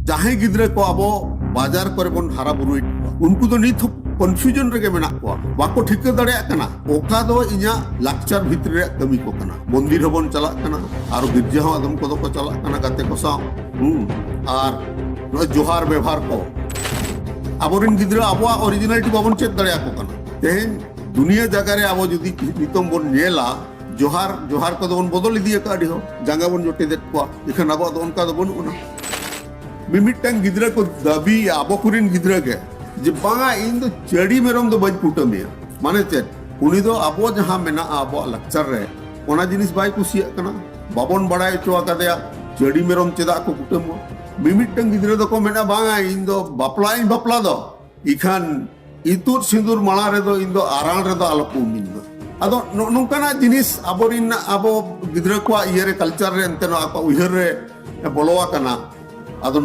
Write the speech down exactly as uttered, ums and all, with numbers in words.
ᱡᱟᱦᱟᱸᱭ ᱜᱤᱫᱽᱨᱟᱹ ᱠᱚ ᱟᱵᱚ ᱵᱟᱡᱟᱨ ᱠᱚᱨᱮ ᱵᱚᱱ ᱦᱟᱨᱟ ᱵᱩᱨᱩᱭᱮᱫ ᱠᱚᱣᱟ, ᱩᱱᱠᱩ ᱫᱚ ᱱᱤᱛ ᱦᱚᱸ ᱠᱚᱱᱯᱷᱤᱭᱩᱡᱚᱱ ᱨᱮᱜᱮ ᱢᱮᱱᱟᱜ ᱠᱚᱣᱟ, ᱵᱟᱠᱚ ᱴᱷᱤᱠᱟᱹ ᱫᱟᱲᱮᱭᱟᱜ ᱠᱟᱱᱟ ᱚᱠᱟ ᱫᱚ ᱤᱧᱟᱹᱜ ᱞᱟᱠᱪᱟᱨ ᱵᱷᱤᱛᱨᱤ ᱨᱮᱭᱟᱜ ᱠᱟᱹᱢᱤ ᱠᱚ ᱠᱟᱱᱟ᱾ ᱢᱚᱱᱫᱤᱨ ᱦᱚᱸᱵᱚᱱ ᱪᱟᱞᱟᱜ ᱠᱟᱱᱟ, ᱟᱨ ᱜᱤᱨᱡᱟᱹ ᱦᱚᱸ ᱟᱫᱚᱢ ᱠᱚᱫᱚ ᱠᱚ ᱪᱟᱞᱟᱜ ᱠᱟᱱᱟ ᱜᱟᱛᱮ ᱠᱚ ᱥᱟᱶ᱾ ᱦᱩᱸ᱾ ᱟᱨ ᱱᱚᱜᱼᱚᱭ ᱡᱚᱦᱟᱨ ᱵᱮᱵᱷᱟᱨ ᱠᱚ, ᱟᱵᱚᱨᱮᱱ ᱜᱤᱫᱽᱨᱟᱹ ᱟᱵᱚᱣᱟᱜ ᱚᱨᱤᱡᱤᱱᱟᱞᱤᱴᱤ ᱵᱟᱵᱚᱱ ᱪᱮᱫ ᱫᱟᱲᱮᱭᱟᱠᱚ ᱠᱟᱱᱟ᱾ ᱛᱮᱦᱮᱧ ᱫᱩᱱᱤᱭᱟᱹ ᱡᱟᱭᱜᱟ ᱨᱮ ᱟᱵᱚ ᱡᱩᱫᱤ ᱱᱤᱛᱚᱝ ᱵᱚᱱ ᱧᱮᱞᱟ, ᱡᱚᱦᱟᱨ, ᱡᱚᱦᱟᱨ ᱠᱚᱫᱚ ᱵᱚᱱ ᱵᱚᱫᱚᱞ ᱤᱫᱤ ᱟᱠᱟᱫ ᱟᱹᱰᱤ ᱦᱚᱲ, ᱡᱟᱸᱜᱟ ᱵᱚᱱ ᱡᱚᱴᱮᱫᱮᱫ ᱠᱚᱣᱟ, ᱮᱱᱠᱷᱟᱱ ᱟᱵᱚᱣᱟᱜ ᱫᱚ ᱚᱱᱠᱟ ᱫᱚ ᱵᱟᱹᱱᱩᱜ ᱟᱱᱟ᱾ ᱢᱤᱢᱤᱫᱴᱟᱝ ᱜᱤᱫᱽᱨᱟᱹ ᱠᱚ ᱫᱟᱹᱵᱤᱭᱟ, ᱟᱵᱚ ᱠᱚᱨᱮᱱ ᱜᱤᱫᱽᱨᱟᱹ ᱜᱮ, ᱡᱮ ᱵᱟᱝᱟ, ᱤᱧ ᱫᱚ ᱪᱟᱹᱰᱤ ᱢᱮᱨᱚᱢ ᱫᱚ ᱵᱟᱹᱧ ᱠᱩᱴᱟᱹᱢᱮᱭᱟ᱾ ᱢᱟᱱᱮ ᱪᱮᱫ? ᱩᱱᱤ ᱫᱚ ᱟᱵᱚ ᱡᱟᱦᱟᱸ ᱢᱮᱱᱟᱜᱼᱟ ᱟᱵᱚᱣᱟᱜ ᱞᱟᱠᱪᱟᱨ ᱨᱮ, ᱚᱱᱟ ᱡᱤᱱᱤᱥ ᱵᱟᱭ ᱠᱩᱥᱤᱭᱟᱜ ᱠᱟᱱᱟ, ᱵᱟᱵᱚᱱ ᱵᱟᱲᱟᱭ ᱦᱚᱪᱚ ᱟᱠᱟᱫᱮᱭᱟ ᱪᱟᱹᱰᱤ ᱢᱮᱨᱚᱢ ᱪᱮᱫᱟᱜ ᱠᱚ ᱠᱩᱴᱟᱹᱢᱟ᱾ ᱢᱤᱢᱤᱫᱴᱟᱝ ᱜᱤᱫᱽᱨᱟᱹ ᱫᱚᱠᱚ ᱢᱮᱱᱟ, ᱵᱟᱝᱟ, ᱤᱧ ᱫᱚ ᱵᱟᱯᱞᱟᱜ ᱤᱧ ᱵᱟᱯᱞᱟ ᱫᱚ, ᱤᱠᱷᱟᱱ ᱤᱛᱩᱫ ᱥᱤᱸᱫᱩᱨ ᱢᱟᱲᱟᱝ ᱨᱮᱫᱚ ᱤᱧ ᱫᱚ ᱟᱨᱟᱬ ᱨᱮᱫᱚ ᱟᱞᱚ ᱠᱚ ᱩᱢᱤᱧ ᱢᱟ᱾ ᱟᱫᱚ ᱱᱚᱜᱼᱚ ᱱᱚᱝᱠᱟᱱᱟᱜ ᱡᱤᱱᱤᱥ ᱟᱵᱚᱨᱮᱱ, ᱟᱵᱚ ᱜᱤᱫᱽᱨᱟᱹ ᱠᱚᱣᱟᱜ ᱤᱭᱟᱹᱨᱮ, ᱠᱟᱞᱪᱟᱨ ᱨᱮ ᱮᱱᱛᱮ ᱱᱚᱣᱟ ᱠᱚ ᱩᱭᱦᱟᱹᱨ ᱨᱮ ᱵᱚᱞᱚ ᱟᱠᱟᱱᱟ᱾ ᱟᱫᱚ